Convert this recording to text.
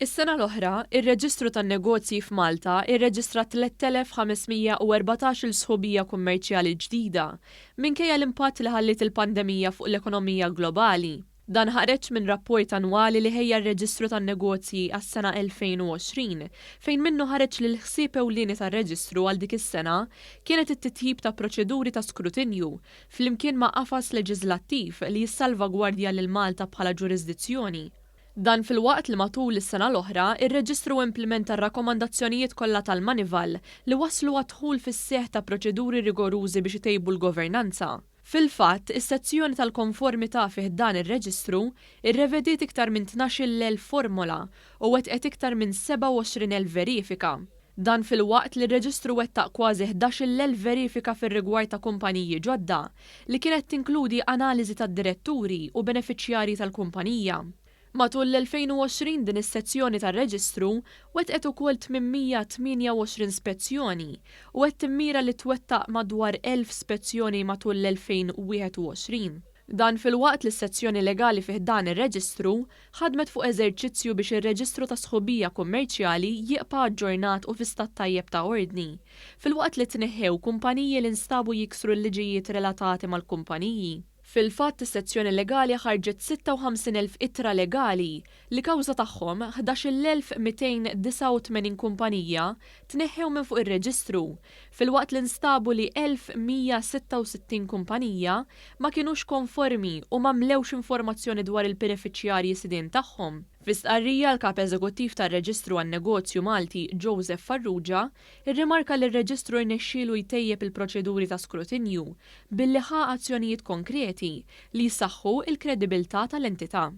Is-sena l-oħra, ir-Reġistru tan-Negozji f'Malta rreġistra 3,514-il sħubija kummerċjali ġdida, minkejja l-impatt li ħalliet il-pandemija fuq l-ekonomija globali. Dan ħareġ minn rapport annwali li ħejja r-Reġistru tan-Negozji għas-sena 2020, fejn minnu ħareġ li l-ħsieb ewlieni tar-Reġistru għal dik is-sena kienet it-titjib ta' proċeduri ta' skrutinju flimkien ma' qafas leġiżlattiv li jissalvagwardja lil Malta bħala ġurisdizzjoni. Dan filwaqt li matul is-sena l-oħra, ir-Reġistru implimenta r-rakkomandazzjonijiet kollha tal-Moneyval li wasslu għad-dħul fis-seħħ ta' proċeduri rigorużi biex itejbu l-governanza. Fil-fatt, is-sezzjoni tal-konformità fi ħdan ir-Reġistru rrevediet iktar minn 12,000 formola u wettqet iktar minn 27,000 verifika. Dan filwaqt li r-Reġistru wettaq kważi 11,000 verifika fir-rigward ta' kumpaniji ġodda, li kienet tinkludi analiżi tad-diretturi u benefiċjarji tal-kumpanija. Matul l-2020 din is-sezzjoni tar-Reġistru wettqet ukoll 828 spezzjoni u qed timmira li twettaq madwar 1,000 spezzjoni matul l-2021. Dan filwaqt li s-sezzjoni legali fi ħdan ir-Reġistru ħadmet fuq eżerċizzju biex ir-Reġistru tas-Sħubija Kummerċjali jiqpa' aġġornat u fi stat tajjeb ta' ordni, filwaqt li tneħħew kumpaniji li nstabu jiksru l-liġijiet relatati mal-kumpaniji. Fil-fatt, is-sezzjoni legali ħarġet 56,000 ittra legali li kawża tagħhom 11,289 kumpanija tneħħew minn fuq ir-reġistru, filwaqt li nstabu li 1,166 kumpanija ma kinux konformi u ma mlewx informazzjoni dwar il-benefiċjarji sidien tagħhom. Fi stqarrija, l-Kap Eżekuttiv tar-Reġistru għan-Negozju Malti, Joseph Farrugia, irrimarka li r-Reġistru rnexxielu jtejjeb il-proċeduri ta' skrutinju billi ħa azzjonijiet konkreti li jsaħħu l-kredibilità tal-entità.